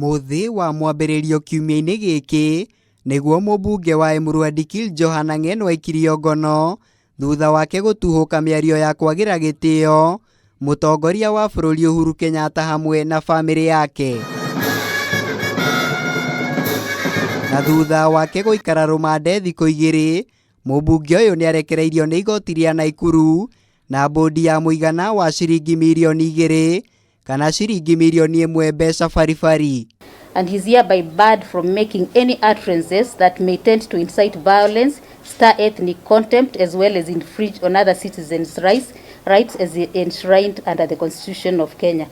Mũthĩ wa mwambĩrĩrio kiumia-inĩ gĩkĩ nĩguo mũmbunge wa Emurua Dikirr Johana Ng'eno aikirio ngono thutha wake gũtuhũka mĩario ya kwagĩra gĩtĩo mũtongoria wa bũrũri Uhuru Kenyatta hamwe na bamĩrĩ yake. Na thutha wake gũikara rũmande thikũ igĩrĩ, mũmbunge ũyũ nĩarekereirio nĩ igoti rĩa Naikuru na mbũndi ya mũigana wa ciringi mirioni igĩrĩ kana ciringi mirioni ĩmwe mbeca baribari. And he's hereby barred from making any utterances that may tend to incite violence, stir ethnic contempt, as well as infringe on other citizens' rights as enshrined under the Constitution of Kenya.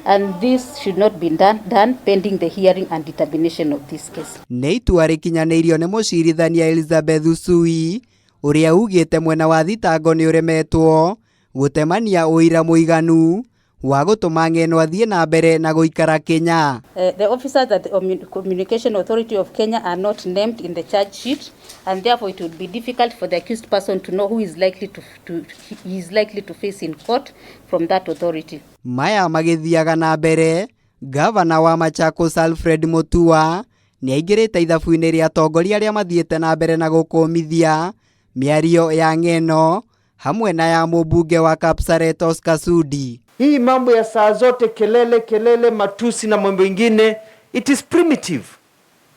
And this should not be done pending the hearing and determination of this case. Nĩ itua rĩkinyanĩirio nĩ mũcirithania Elizabeth Usui ũrĩa ugĩte mwena wa thitango nĩ ũremetwo gũtemania ũira mũiganu wa gũtũma Ng'eno athiĩ na mbere na gũikara Kenya. The officers at the Communication Authority of Kenya are not named in the charge sheet, and therefore it would be difficult for the accused person to know who is likely to, to, he is likely to face in court from that authority. Maya magĩthiaga na mbere, gavana wa Machakos Alfred Mutua nĩaingĩrĩte ithabu-inĩ rĩa atongoria arĩa mathiĩte na mbere na gũkũmithia mĩario ya Ng'eno hamwe na ya mũmbunge wa Kapsaret Oscar Sudi. Hii mambo ya saa zote kelele kelele, matusi na mambo mengine, it is primitive.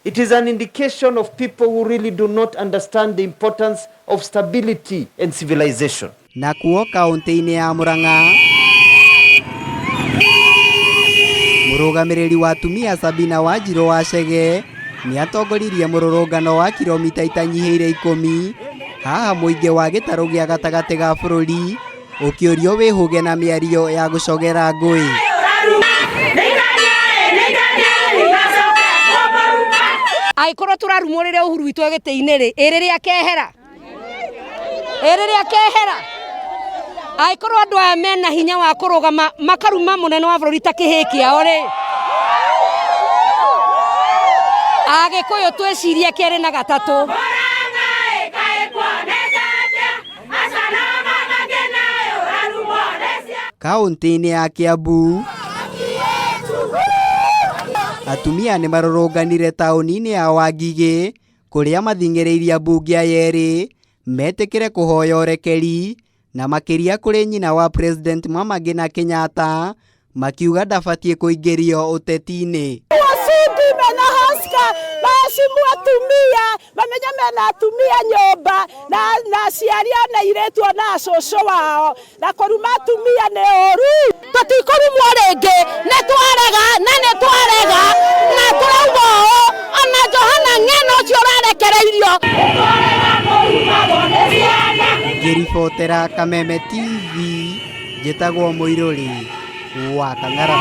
It is an indication of people who really do not understand the importance of stability and civilization. Na kuo kaunti-inĩ ya Murang'a, mũrũgamĩrĩri wa atumia Sabina Wanjirũ wa Chege nĩatongoririe mũrũrũngano wa kilomita itanyihĩire 10 haha mũingĩ wa gĩtarũ gĩa gatagatĩ ga bũrũri ũkĩũrio wĩhũge na mĩario ya gũcogera ngũĩ. Angĩkorwo tũrarumwo rĩrĩa Uhuru witũ e gĩtĩ-inĩ rĩ, ĩ rĩrĩa akehera? Ĩ rĩrĩa akehera? Angĩkorwo andũ aya mena hinya wa kũrũgama makaruma mũnene wa bũrũri ta kĩhĩ kĩao rĩ, Agĩkũyũ twĩcirie kerĩ na gatatũ. Kaunti-inĩ ya Kiambu, atumia nĩ marũrũnganire taũni-inĩ ya Wangigĩ kũrĩa mathing'ĩrĩirie ambunge aya erĩ metĩkĩre kũhoya ũrekeri na makĩria kũrĩ nyina wa President Mama Ngina Kenyatta makiuga ndabatiĩ kũingĩrio ũteti-inĩ. Sudi mena Oscar maheshimu atumia, mamenye mena atumia nyũmba na aciari ona airĩtu ona cũcũ wao, na kũruma atumia nĩ ũru. Tũtikũrumwo rĩngĩ, nĩ twarega na nĩ twarega na tũrauga ũũ, ona Johana Ng'eno ũcio ũrarekereirio. Ngĩribotera Kameme TV, njĩtagwo Mũirũrĩ wa Kang'ara.